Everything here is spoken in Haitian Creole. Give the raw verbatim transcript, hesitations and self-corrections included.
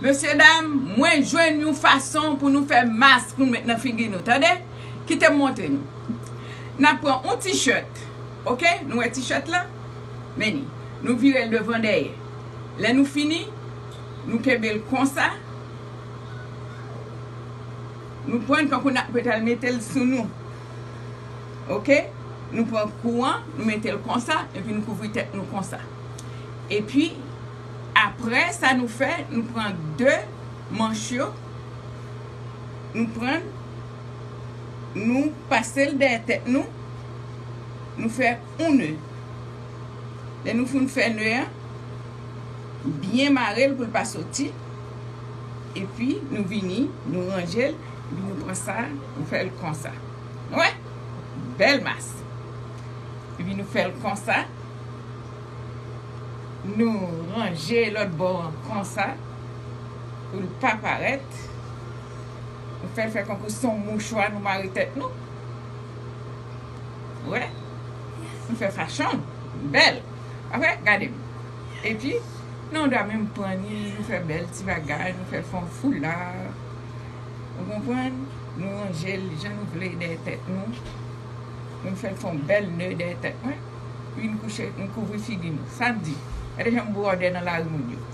Mesye dam, mwen jwenn yon fason pou nou fè mask pou nou met nan figi nou, tande? Kite m montre nou. N ap pran yon t-shirt, oke? Nou wè t-shirt la? Men li. Nou vire l devan dèyè. Lè nou fini, nou kenbe l konsa. Nou pran l kankou n ap pral mete l sou nou. Oke? Nou pran kou an, nou mete l konsa, epi nou kouvri tèt nou konsa. Epi, apre sa nou fè, nou pran de manch yo, nou pran, nou pase l dèyè tèt nou, nou fè yon ne. Lè nou fin fè ne an, byen mare l pou l pa soti. Epi nou vini, nou ranje l, epi nou pran sa, nou fè l konsa. Wè? Bèl mask. Epi nou fè l konsa. Nou ranje lòt bò an konsa pou l pa parèt. Nou fè l fè kankou se yon mouchwa nou mare tèt nou. Wè. Nou fè fashion. Bèl. Apre, gade m. Epi, nou dwa menm pran li, nou fè bèl ti bagay, nou fè l fè yon foula. Ou konprann? Nou ranje l jan nou vle dèyè tèt nou. Nou fè l fè yon bèl ne dèyè tèt mwen. Epi nou kouche, nou kouvri figi nou. Sa m di. Gade jan m bwòdè nan lari moun yo.